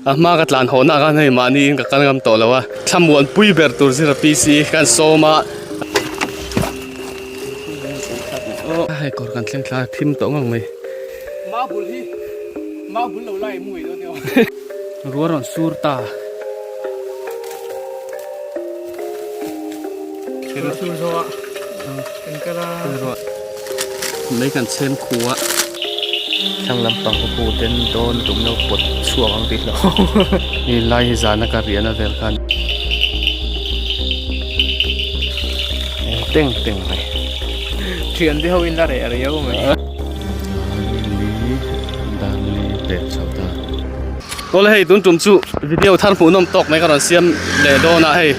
A hma ka tlan haw nak a hei mahni in ka kal ngam tawh lo a. Thlamuan pui ber tur zira PC kan sawm a. Hei kawr kan thleng thla thim tawh ngang mai. Mau bul hi mau bul lo lai mui dawn emaw. Ruah rawn sur ta. Ruah sur zawh a kan kal a. Mai kan chhem khu a. Thlang lampang khaw pu ten dawn tum lo pawt chhuak ang tih hlauh. Hei lai hi zana ka riahna vel khan. Eng teng teng mai. Thian te ho in la reh riau mai. Li dan li pek chho ta. Awle hei tun tum chu video thar hmuh nawm tawk mai ka rawn siam leh dawn a hei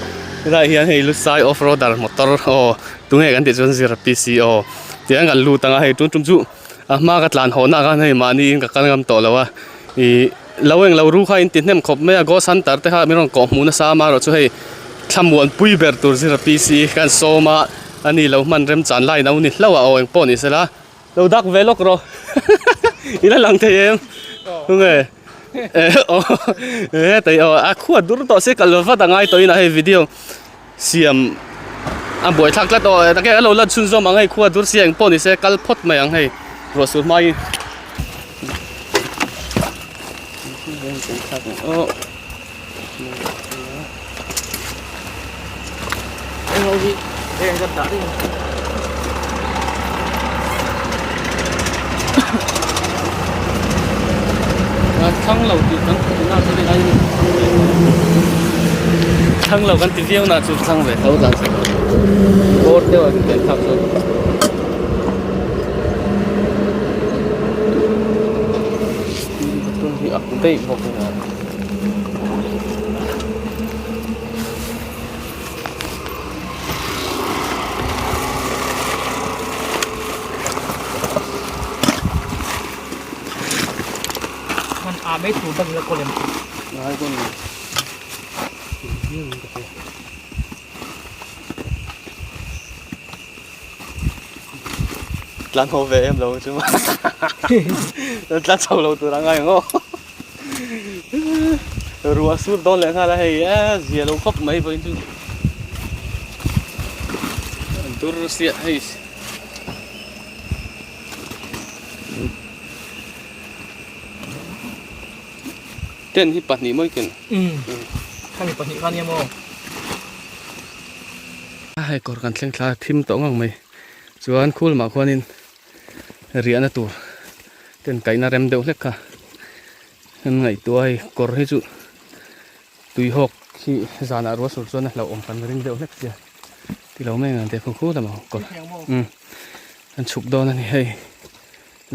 helai hian hei lusai off roader motor aw tunge kan tih chuan zir PC aw tiang kan lut ang a hei tun tum chu a hma ka tlan haw nak a hei mahni in ka kal ngam tawh lo a ih lo eng lo ru kha in ti hnem khawp mai a ghost hunter te kha min rawn kawh hmuh nasa amaherawh chu hei thlamuan pui ber tur zir PC kan sawm a ani lo hman remchan lai no ni hlauh a aw engpawh ni sela. Lo dak ve lawk rawh i la lang thei em tunge eh tei aw a khuat dur tawh se kal vat a ngai tawh in a hei video siam a buai thlak tlat aw tak e a lo lan chhun zawm ang hei khuat dur sia engpawh ni se kal phawt mai ang hei ruah sur hma in aw. Thlang lo tih kan na chu hei ai thlang lo kan ti viau na chu thlang ve tho dan chu bawr deuh a ken thlak chu hi a daih bawk a. Man a mai tur bak ila kaw lem ngai kaw ni tlan ho ve em lo chu tlan chho lo tur a ngai ang aw. Ruah sur dawn leh nghal a hei e zia lo khawp mai vawiin chu dur siah hei tent hi pahnih mawi ken khami pahnih kha nia maw hei kawr kan thleng thla thim tawh ngang mai chuan khul mah khuanin riahna tur ten kaihna rem deuh hlek kha an ngaihtuah a hei kawr hi chu tui hawk hi zanah ruah sur chuan a hlauhawm kan ring deuh hlek sia ti lo mai ang te khu khu lamah kawr umm an chhuk dawn a ni hei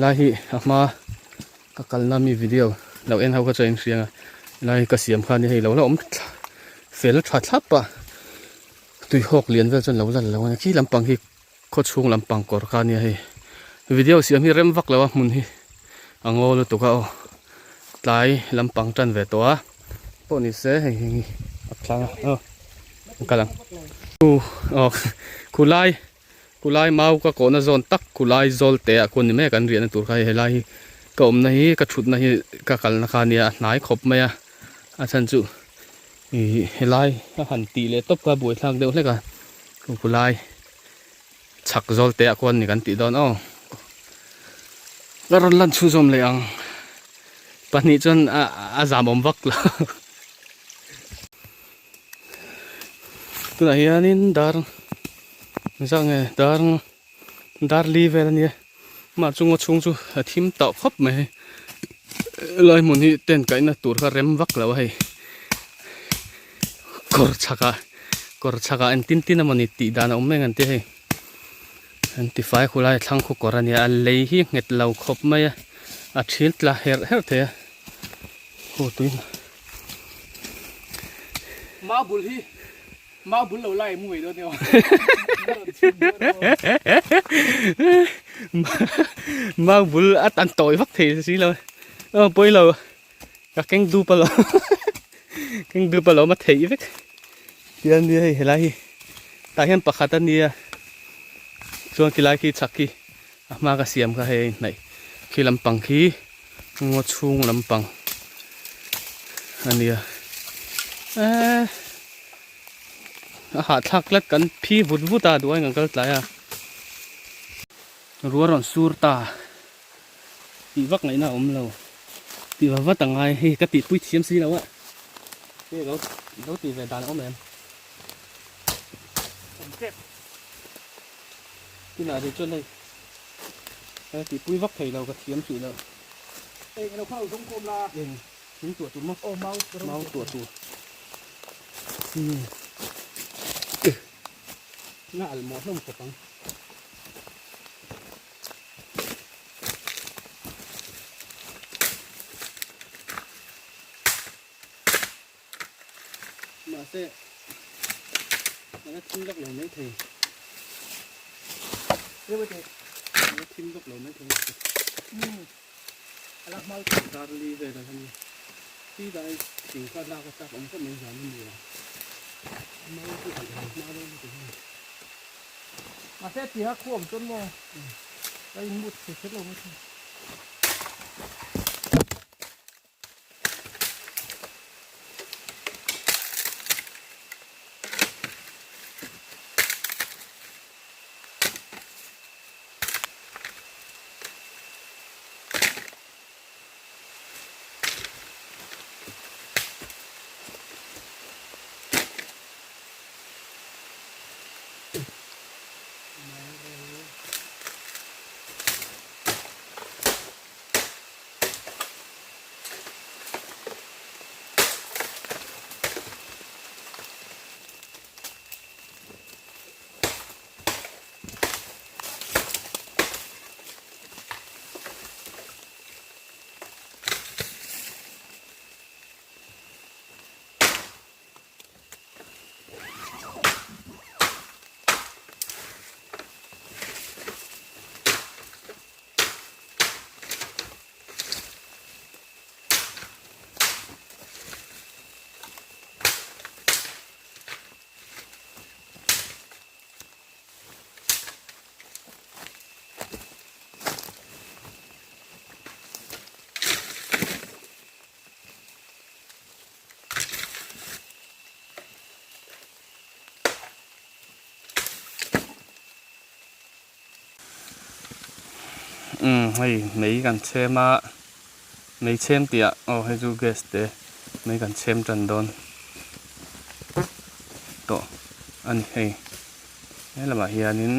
lai hi a hma ka kalna mi video lo en ho kha chuan in hria ang a lai ka siam kha a ni hei lo la awm fel tha thlap a tui hawk lian vel chuan lo la lo a ni khi lampang hi. Khaw chhung lampang kawr kha ania hei video siam hi rem vak lo a hmun hi a ngaw lutuk a aw tlai lampang tan ve tawh a pawh ni se hei hei a tlang a aw an kal ang aw khulai khulai mau ka kawhna zawn tak khulai zawl te ah khuan ni mai a kan riahna tur kha hei helai hi ka awmna hi ka thutna hi ka kalna kha ania a hnai khawp mai a a chhan chu ih helai a han tih leh tawp kha buaithlak deuh hlek a khulai. Chhak zawl te ah khuan ni kan tih dawn aw. Ka rawn lan chhunzawm leh ang. Pahnih chuan a zam awm vak lo. Tunah hianin dar zah nge dar dar li vel a nia. Mah chu ngaw chhung chu a thim tawh khawp mai hei. Helai hmun hi tent kaihna tur kha rem vak lo a hei. Kawr chhakah kawr chhakah en tin tin emawni tih dan a awm mai ang tia hei an ti fai khu lai thlang khu kawr a nia a lei hi nghet lo khawp mai a a thil tla herh herh thei a aw tui Mau bul hi mau bul lo lai mu ngei dawn emaw mau bul a tan tawi vak thei si lo aw pawi lo. Ka keng dup alo keng dup alo ma theih vek tian nia hei helai hi tah hian pakhat a nia chuan khilai khi chhak khi a hma ka siam kha hei a inhnaih khi lampang khi ngaw chhung lampang. a nia eee a hahthlak tlat kan phi vut vut a duh aiin kan kal tlai a ruah rawn sur ta tih vak ngaihna a awm lo tih va vat a ngai hei ka tihpui thiam si lo a hei lo lo tih ve dan a awm em awm tep tunah rih chuan hei ka tihpui vak thei lo ka thiam hrih lo. Eng ilo kha lo zawng kawm la. Eng thing tuah tur maw? Aw mau mau tuah tur. Na al mawh hlawm khawp ang. Mahse a la thim vak lo mai thei. A la thim vak lo mai thei. A la hmal Darli vel a ni. Ti dai thing kha lak a chak awm khawp mai zan a ni a. Mau chu a lo hma dawn lutuk a ni. Mahse tia khu awm chuan maw ka inmut thei kher lo mai thei. Umm hei mei kan chhem a mei chhem tih ah aw hei chu gas te mei kan chhem tan dawn tawh a ni hei he lamah hianin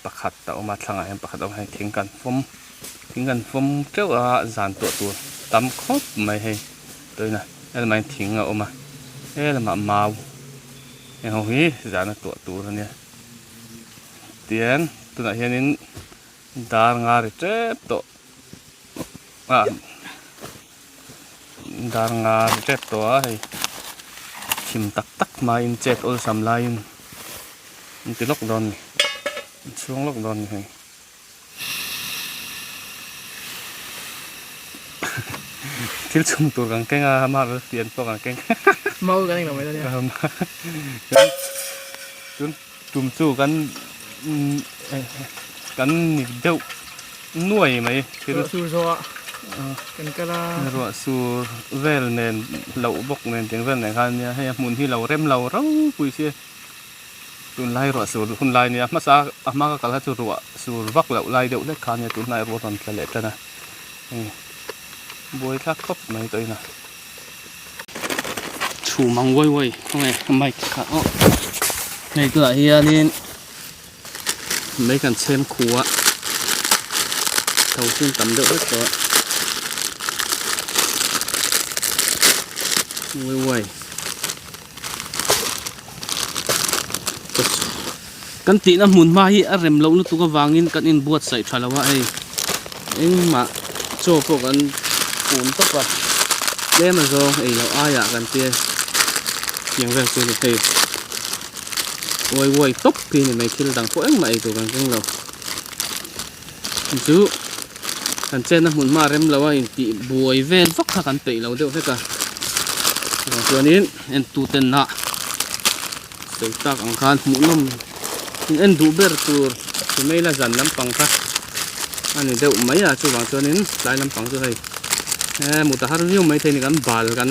pakhat a awm a thlangah hian pakhat a awm a hei thing kan fawm thing kan fawm teuh a zan tuah tur tam khawp mai hei tawina he lamah hian thing a awm a he lamah mau heng ho hi zana tuah tur a nia. Tian tunah hianin dar nga ri tep tawh ah dar nga ri tep tawh a hei thim tak tak hmain chet awlsam laiin an ti lawk dawn a ni an chhung lawk dawn a ni hei. Thil chhum tur kan keng a marble fian pawh kan keng Mau kan englo mai dawn nia. Tun tum chu kan kan ni deuh nuai mai thil Ruah sur zawh ah kan kal a. Ruah sur vel nen loh bawk nen tiang vel nen khan nia hei a hmun hi lo rem lo ropui si. Tunlai ruah sur hun lai nia hmasa a hma ka kal kha chu ruah sur vak loh lai deuh hlek kha nia tunlai ruah rawn tla leh tan a hei buai thlak khawp mai tawh in a chhum ang uai uai khawnge mic kha aw hei tunah hianin mei kan chhem khu a tho chin tam deuh vek tawh uai uai. Kan tihna hmun hma hi a rem loh lutuk avangin kan inbuatsaih tha lo a hei engmah chaw pawh kan pun tawp a tlem a zawng ei loh aiah kan tia tiang vel chu a ni hei uai uai tawp hi a ni mai thil dang pawh engmah ei tur kan keng lo chu kan chenna hmun hma rem lo a intih buai vel vak kha kan peih lo deuh vek a chuvang chuanin entu ten ah sawi tak ang khan hmuhnawm in en duh ber tur ti mai ila zan lampang kha a ni deuh mai a chuvang chuanin tlai lampang chu hei. He mut a har viau mai thei ni kan bal kan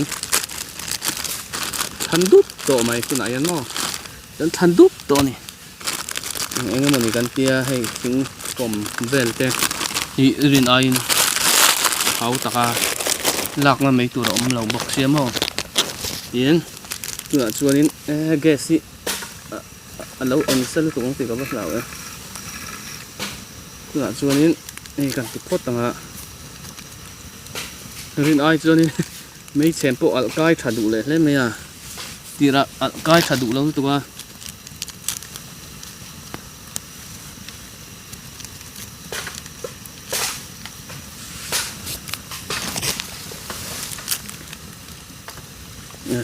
thlan dup tawh mai tunah hian maw kan thlan dup tawh a ni eng eng emawni kan tia hei thing kawm vel te hi rin aiin a hau tak a lakna mai tur a awm lo bawk sia maw tin tunah chuanin gas hi a lo eng sa lutuk ang tih ka va hlau e tunah chuanin hei kan ti phawt ang a rin ai chuanin hmeichhe pawh alh kai tha duh leh hle mai a tirah alh kai tha duh lo lutuk a.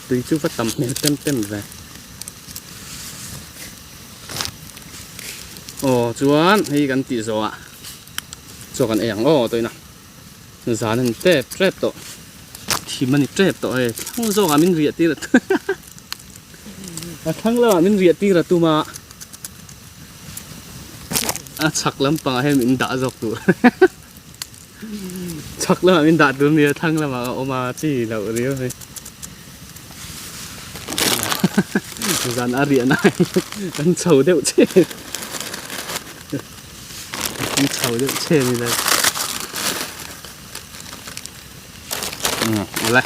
Tui chu va tam hmel pem pem ve. Aw chuan hei kan tih zawh ah chaw kan ei ang aw tawina zan a ni tep tep tawh thim a ni tep tawh hei thlang zawk ah min riah tir a thlang lamah min riah tir a tum a a chhak lampangah hian min dah zawk tur Chhak lamah min dah tur nia thlang lamah ka awm a chi loh riau mai. Zan a riah na kan chho deuh che kan chho deuh che ni lai. Um awle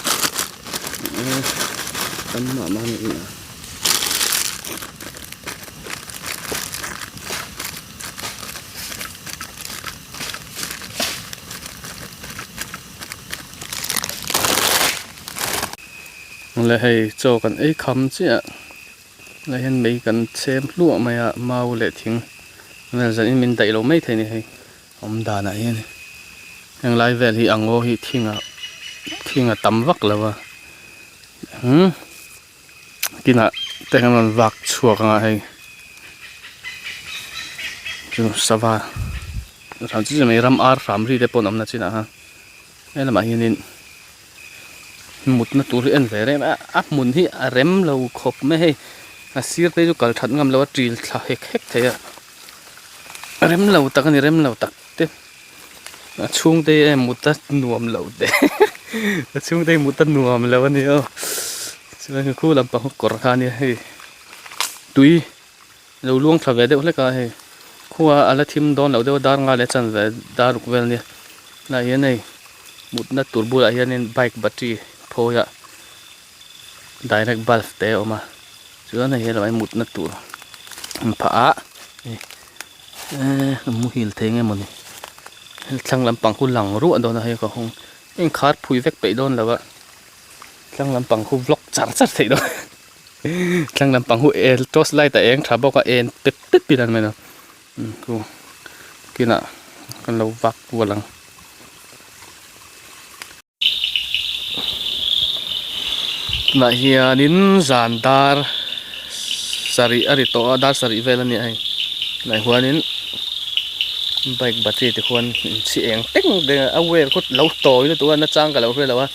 tam mah mah ni a. Le hei chaw kan ei kham chiah lai hian mei kan chhem hluah mai a mau leh thing vel zan in min daih lo mai thei a ni hei awm danah hian heng lai vel hi a ngaw hi thing ah thing a tam vak lo a umm Kinah te hian rawn vak chhuak anga hei chu sava hram chi chi mai ram ar hram ri te pawh an awmna chinah khan he lamah hianin mutna tur hi en ve rem a a hmun hi a rem lo khawp mai hei a sir te chu kal that ngam lo a ṭil thla hek hek thei a rem lo tak a ni rem lo tak te. A chhungte hi em mut a nuam lo te a chhungte hi mut a nuam lo a ni aw chuan khu lampang khaw kawr kha a nia hei tui lo luang tha ve deuh hlek a hei khua a la thim dawn loh deuh a dar nga leh chan ve dar ruk vel a nia tunah hian hei mutna tur bulah hianin bike battery phawi ah direct bulb te a awm a chuan hei helaiah hian mutna tur an phah a hei. Eee ka muhil thei nge mawni thlang lampang khu lang ruah dawn a hei ka hawng a inkhar phui vek peih dawn lo a thlang lampang khu vlog char char theih dawn thlang lampang khu e torch light a eng tha bawk a en pep pep in an mai lo khu kinah kan lo vak kual ang. Tunah hianin zan dar sarih a ri tawh a dar sarih vel a nia hei tunah hianin bike battery te khuan inchhi eng teng teng a a wire khaw lo tawi lutuk a nachang ka lo hre lo a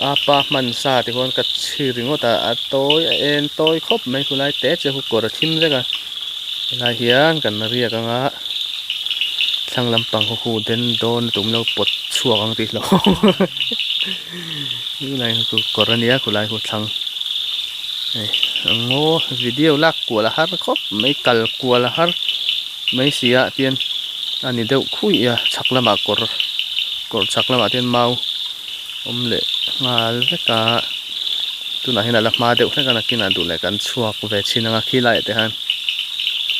a pa hman sa te khuan ka chhi ringawt a a tawi a en tawi khawp mai khulai te che khu kawr a thim vek a helai hian kan riak anga. Thlang lampang khaw khu den dawn tum lo pawt chhuak ang tih hlauh khulai khu kawr a nia khulai khu thlang hei a ngaw video lak kual a har khawp mai kal kual a har mai si ah tian a ni deuh khui a chhak lamah kawr kawr chhak lamah te hian mau awm leh nghal vek a tunah hian a la hma deuh hlek a nakinah duh leh kan chhuak ve chhin ang a khilaiah te khan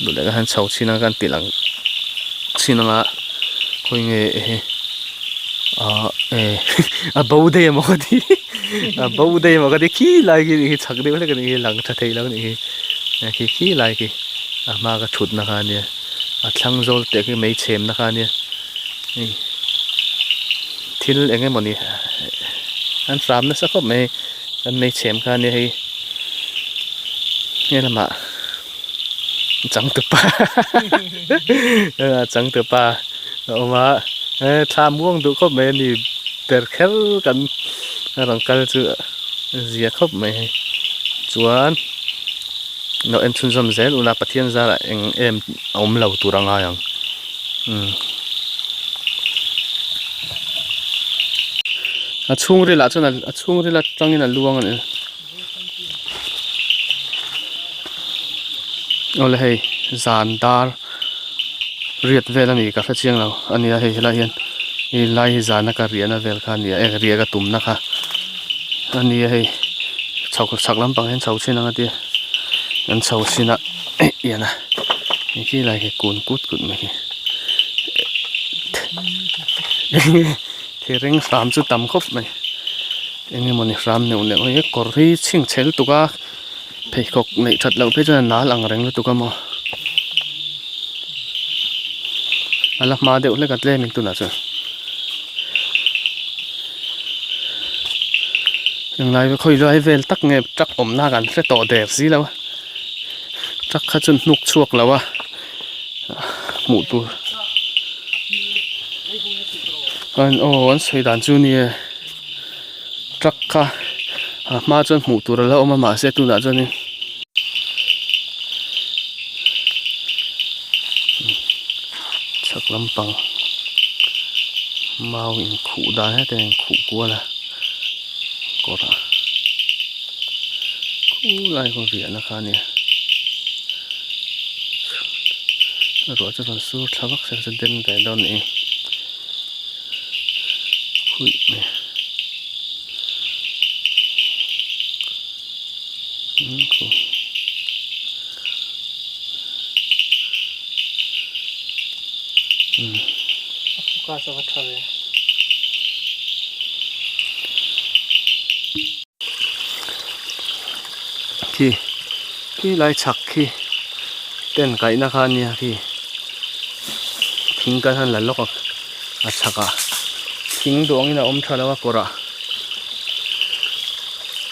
duh leh khan chho chhin ang kan tih lang chhin ang a khawi nge ehe ah e a bo daih emaw ka ti a bo daih emaw ka ti khilai khi nih khi chhak deuh hlek a nih khi lang tha thei lo a nih khi khi khilai khi a hma ka thutna kha a nia a thlang zawl teh khi mei chhemna kha a nia hei. Thil eng emawni an hram nasa khawp mai kan hmeichhem kha ania hei he lamah changtupa changtupa a awm a he thla muang duh khawp mai ani ber kher kan rawn kal chu a zia khawp mai hei chuan lo en chhunzawm zel ula Pathian zarah eng em a awm lo tur a ngai ang. Umm. A chhungril ah chuan a chhungril atangin a luang a ni. Awle hei zan dar riat vel a ni ka hre chiang lo a nia hei helai hian hei lai hi zana ka riahna vel kha a nia e riah ka tumna kha a nia hei chho chhak lampang hian chho chhin ang a tia an chho chhin a eh ian a hei khi lai khi kun kut kut mai hi thireng hram chu tam khawp mai eng emawni hram neuh neuh hi kawr hi chhing chhe lutuk a pheikhawk neih that loh phei chuan a nal ang reng lutuk a maw a la hma deuh hlek a tlem in tunah chuan englai khawi lai vel tak nge truck awmna kan hre tawh der si lo a truck kha chuan hnuk chhuak lo a hmuh tur an aw an sawi dan chu nia truck kha a hma chuan hmuh tur a la awm a mahse tunah chuanin chhak lampang mau inkhuh dan hetiang a inkhuh kual a kawr ah khulai khaw riahna kha a nia ruah chu rawn sur thla vak se chu den ve dawn a ni khuih mai. Khi khi lai chhak khi tent kaihna kha a nia khi thing kan han la lawk a a chhak ah thing duh angin a awm tha lo a kawr ah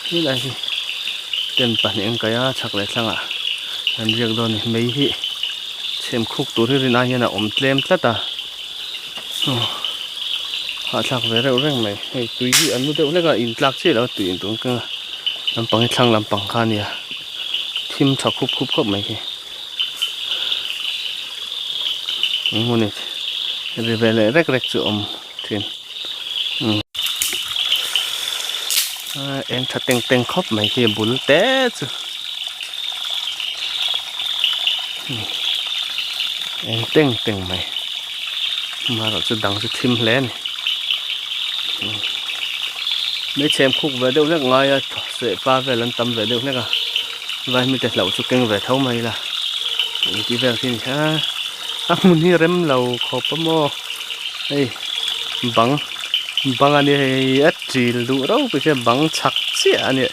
helai hi tent pahnih an kaih a chhak leh thlangah an riak dawn a ni mei hi chhem khuk tur hi rin ai hian a awm tlem tlat a aw hahthlak ve reuh reng mai hei tui hi an nu deuh hlek a in tlak chiah lo a tui in tun keng a lampang hi thlang lampang kha a nia thim tha khup khup khawp mai hi. Engmawni ri ve leh rek rek chu a awm thin umm eng tha teng teng khawp mai khi a bul te chu eng teng teng mai amaherawh chu dang chu thim hle a ni hmeichhe an khuk ve deuh hlek ngai a sehpa vel an tam ve deuh hlek a. Vai hmite hlauh chu keng ve tho mai ila engti vel khi a ni kha a hmun hi rem lo khawp a maw hei bang bang a nia hei a chil duh rauh pawh hian bang chhak chiah a nia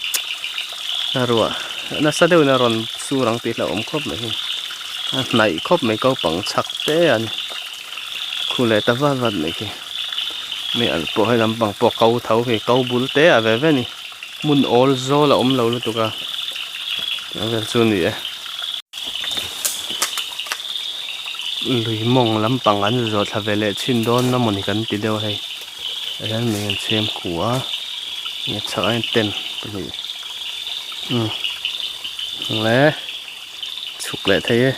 a ruah nasa deuhin a rawn sur ang tih hlauhawm khawp mai hi a hnaih khawp mai ko pang chhak te a ni khu leh ta vat vat mai khi mei alh pawh hei lampang pawh ko tho khi ko bul te ah ve ve a ni. Hmun awl zawl a awm lo lutuk a tih vel chu a ni e. Lui mawng lampang an zawh thla ve leh chhin dawn a mawni kan ti deuh a hei tah hian mei an chhem khu a a chhak ah hian tent pahnih umm le chhuk leh thei e.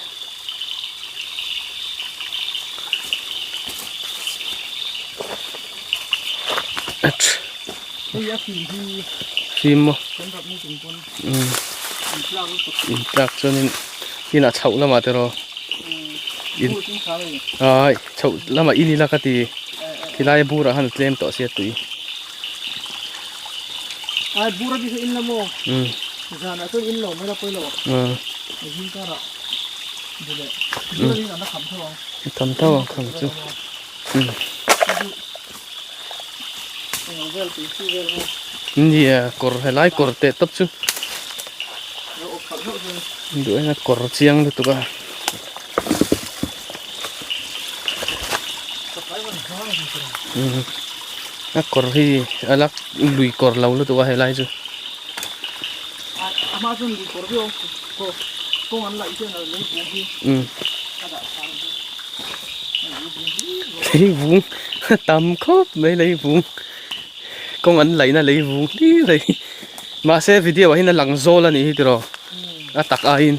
Fim maw in tlak chuanin inah chhoh lamah te rawh in ai chhoh lamah in ila ka ti khilai burah khan a tlem tawh sia tui kham tho ang kham chu. Nia kawr helai kawr teh tawp chu duh eng a kawr chiang lutuk a a kawr hi a la lui kawr lo lutuk a helai chu. Leivung a tam khawp mai leivung kawng an laihna leivung hlir a hi mahse video ah hian a lang zawl a nih hi tiraw a tak aiin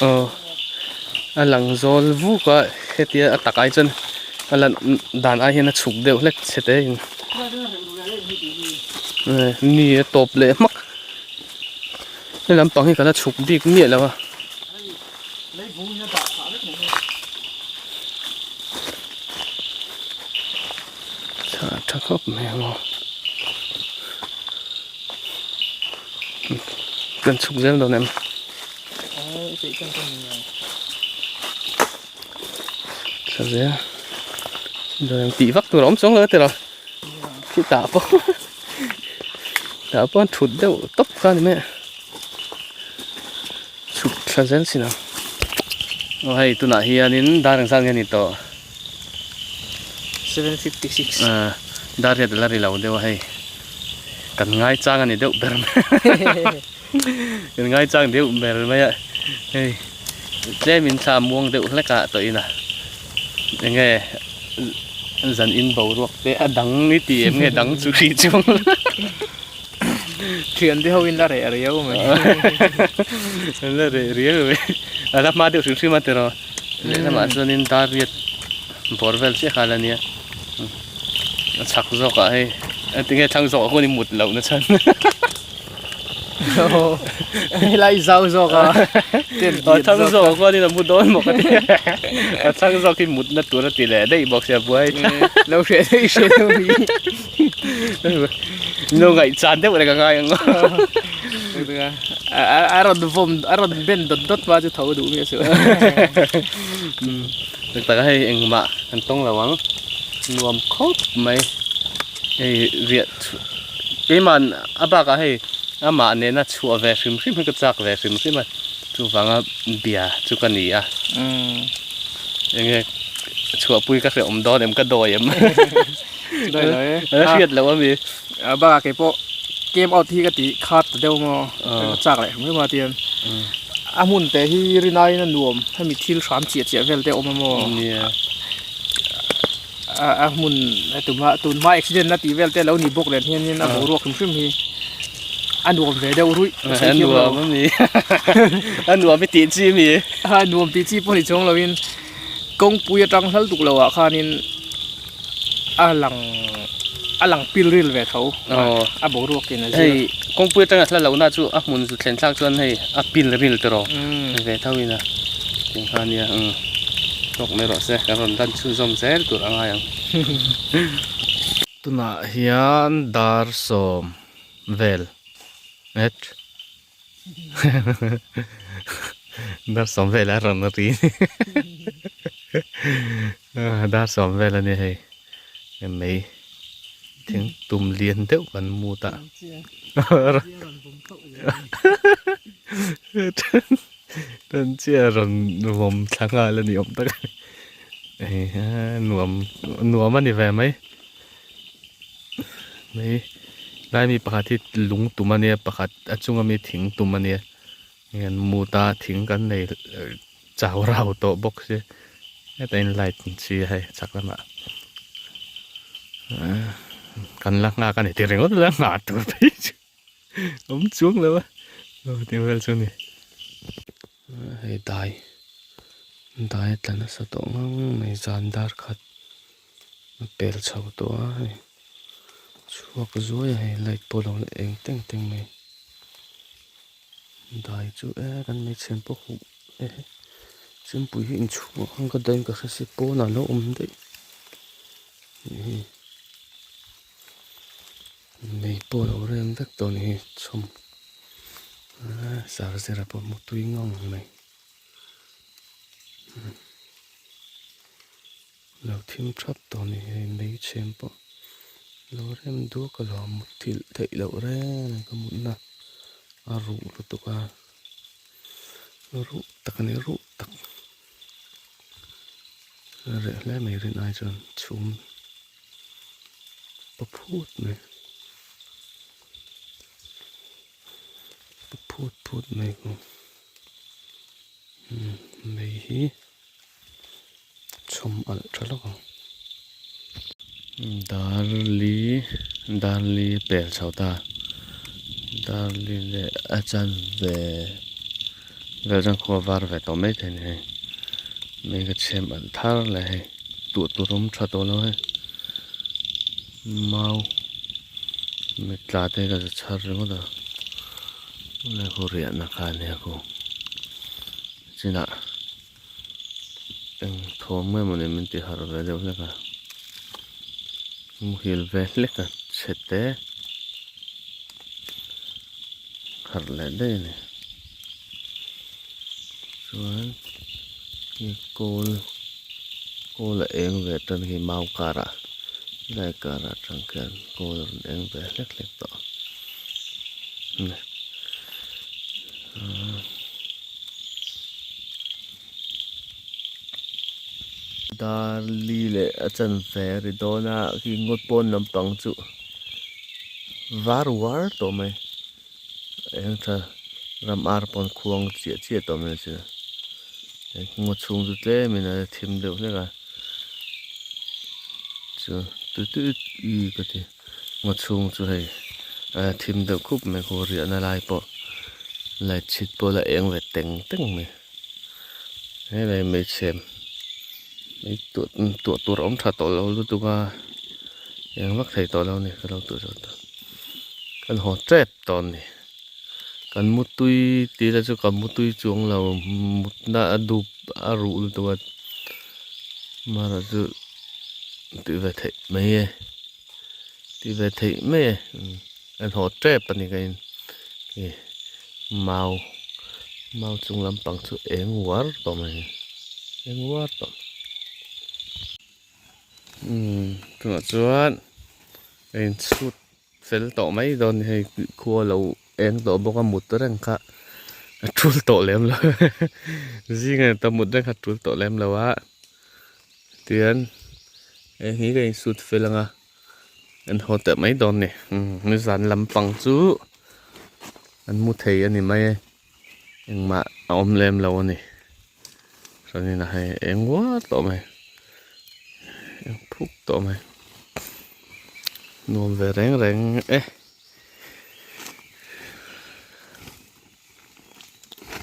aw a lang zawl vuk a hetia a tak ai chuan. A lan dan ai hian a chhuk deuh hlek chhe te in ni a tawp leh hmak he lampang hi ka la chhuk bik miah lo a. Tha khawp mai ang aw kan chhuk zel dawn em. Thla zel dawn tih vak tur a awm chuang lo a tiraw khi tah pawh tah pawh an thut deuh tawp kha a ni mai a chhuk thla zel chin ang aw hei tunah hianin dar engzat nge ni tawh 7:56 ah dar riat a la ri lo deuh a hei kan ngaichang a ni deuh ber mai. Kan ngaichang deuh ber mai a, hei tlem in thla muang deuh hlek ah tawh in a enge zan in boruak te a dang i ti em nge dang chu hrih chuang lo Thian te ho in la reh riau mai an la reh riau mai a la hma deuh hrim hrim a tiraw lehlamah chuan in dar riat bawr vel chiah kha la nia a chhak zawk ah hei tinge thlang zawk ah khuan i mut loh na chhan. Helai zau zawk a a thlang zawk a khuanin a mu dawn maw ka ti a thlang zawk hi mutna tur a ti leh daih bawk sia buai lo hriat daih hriat deuh hi lo ngaih chan deuh reng a ngai ang a rawn vawm a rawn ben dawt dawt hma chu tho duh miah suh tak tak a hei engmah kan tawng lo ang nuam khawp mai hei riah Keima'n a bakah hei amah nena chhuah ve hrim hrim hi ka chak ve hrim hrim a, chuvanga bia chu ka ni a. Enge chhuahpui ka hrehawm dawn em ka dawi em? Dawi lo e. A hriat loh ami. A bakah kei pawh came out hi ka ti khat ta deuh maw ka chak leh hrim hrim a tihian a hmun te hi rinaiin a nuam hemi thil hram chiah chiah vel te a awm a maw. Nia. A hmun tuma tunhma accident na tih vel te lo ni bawk nen hianin a boruak hrim hrim hi a nuam ve deuh ruih a nuam a mi a nuam i tih chi mi a nuam tih chi pawh ni chuang loin kawngpui atang hlal tuk loh ah khanin a lang a lang pil ril ve tho a boruak in a zir hei kawngpui atanga hla lohna chu a hmun zu thlen thlak chuan hei a pil ril tawh ve tho in a tih kha nia umm tawk mai rawh se kan rawn lan chhunzawm zel tur a ngai ang. Tunah hian dar sawm vel et dar sawm vel a rawn ri dar sawm vel a ni hei mei thing tum lian deuh kan mut a. Tan chiah rawn vawm thla nghal a ni awm tak a ni hei a nuam nuam a ni ve mai mai lai mi pakhat hi lung tum a nia pakhat a chunga mi thing tum a nia hei an mut a thing kan nei chau rau tawh bawk sia heta in light an chhi a hei chhak lamah kan la nghak a ni ti ringawt la nghah tur phei chu. Awm chuang lo a aw tih vel chu a ni. Hei dai dai a tla nasa tawh ngang mai zan dar khat a pel chho tawh a hei chhuak zuai a hei light pawh a lo la eng teng teng mai dai chu e kan hmeichhe pawh huh e chempui hi inchhungah khan ka dahin ka hre si pawnah a lo awm daih ih. Mei pawh a lo rem vek tawh a ni hi chhawm sar zira pawh hmu tui ngang mai lo thim thap tawh a ni hei mei chhem pawh lo rem duak a lo muthilh theih loh reng a ka mutna a ruh lutuk a ruh tak a ni ruh tak a reh hle mai rin ai chuan chhum. Pa phut mai pa phut phut mai ku umm mei hi chhawm alh tha lawk ang darli darli pel chho ta darli leh a chanve vel chuan khua var ve tawh maithei a ni hei mei ka chhem alh thar leh hei. Tuah tur awm tha tawh lo hei mau mitla te ka za chhar ringawt a helai khu riahna kha ania khu chinah eng thawm nge mawni min ti harh ve deuh hlek a muhil ve hlek a chhe te harh leh daih a ni chuan hei kawl kawl a eng ve tan hi mau karah helai karah atang khian kawl a rawn eng ve hlek hlek tawh a ni ahh dar li leh a chanve a ri dawn a khi ngawt pawn lampang chu var uar tawh mai. Eng tha ram ar pawn khuang chiah chiah tawh mai chu ngaw chhung chu tlem in a thim deuh hlek a chu tui tui i ka ti ngaw chhung chu hei a thim deuh khup mai khu riahna lai pawh light chhit pawh la eng ve teng teng mai helai hmeichhe tuah tur a awm tha tawh lo lutuk a eng vak thei tawh lo a ni ka lo tuah zawh ta. Kan haw tep tawh a ni. Kan mutui tih te chu ka mutui chuang lo mutna a dup a ruh lutuk a amaherawh chu tih ve theih mai e tih ve theih mai e kan haw tep a ni ka in ih mau mau chung lampang chu eng uar tawh mai eng uar tawh. Umm tunah chuan a inchhut fel tawh mai dawn a ni hei khua lo eng tawh bawk a mut reng kha a tul tawh lem lo zing a ta mut reng kha a tul tawh lem lo a tihian hei hi ka insut fel ang a an haw teh mai dawn a ni umm nizan lampang chu an mu thei a ni mai e engmah a awm lem lo a ni. Chuanin a hei eng uar tawh mai eng phuk tawh mai nuam ve reng reng e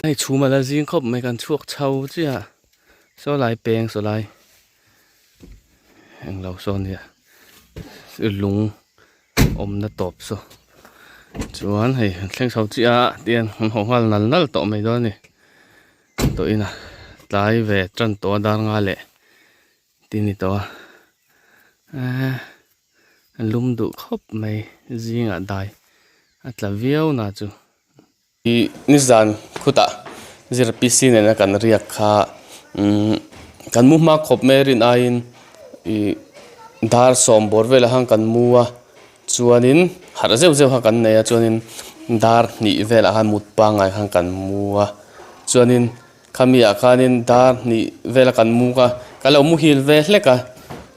hei chhum a la zing khawp mai kan chhuak chho chiah saw lai peng saw lai englo saw nia lung awmna tawp saw chuan hei thleng chho chiah a tihian an haw nghal nal nal tawh mai dawn a ni. Tawh in a tlai ve tan tawh a dar nga leh ti ni tawh a ehh a lum duh khawp mai zingah dai a tla viau na chu. Ih nizan khutah zir PC nena kan riak kha umm kan mu hma khawp mai a rin aiin ih dar sawm bawr velah khan kan mu a chuanin harh zeuh zeuh kha kan nei a chuanin dar hnih velah khan mut pangngai khan kan mu a chuanin khami ah khanin dar hnih vela kan mu kha ka lo muhil ve hlek a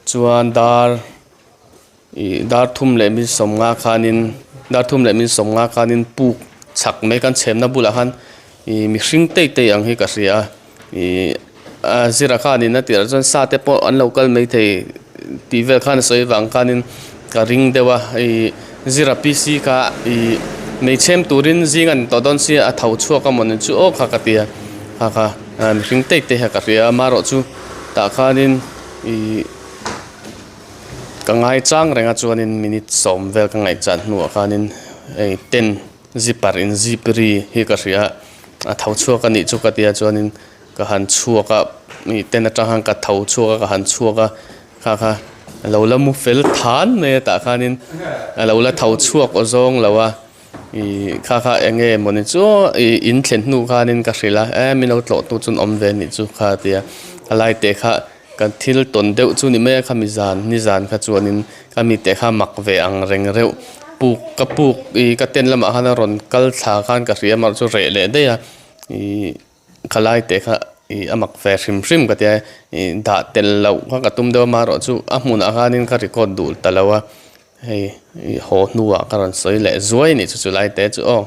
chuan dar ih dar thum leh min sawmnga khanin dar thum leh min sawmnga khanin puk chhak mai kan chhemna bulah khan ih mihring tei tei ang hi ka hria a ih a zira khanin a tirah chuan sa te pawh an lo kal maithei tih vel khan a sawi vang khanin ka ring deuh a ih zira P C kha ih hmeichhem turin zing a ni tawh dawn sia a tho chhuak a mawni chu aw kha ka ti a kha kha mihring tei tei kha ka hria a amaherawh chu tah khanin ih ka ngai chang reng a chuanin minute sawm vel ka ngaihchan hnuah khanin hei tent zipper in zip ri hi ka hria a tho chhuak a nih chu ka tia chuanin ka han chhuak a mi tent atang khan ka tho chhuak a ka han chhuak a kha kha a lo la mu fel than mai a tah khanin a lo la tho chhuak aw zawng lo a ih kha kha eng nge mawni chu ih in thlen hnu khanin ka hrilh a e min lo tlawh tu chu an awm ve a nih chu kha a tia a lai te kha kan thil tawn deuh chu ni mai a khami zan ni zan kha chuanin ka mi te kha mak ve ang reng reuh puk ka puk ih ka tent lamah khan a rawn kal thla khan ka hria amaherawhchu reh leh daih a ih Khalai te kha ih a mak ve hrim hrim ka tia ih dah tel loh kha ka tum deuh a amaherawhchu a hmunah khanin ka record duh ta lo a hei ih haw hnuah ka rawn sawi leh zuai a nih chu chulai te chu aw.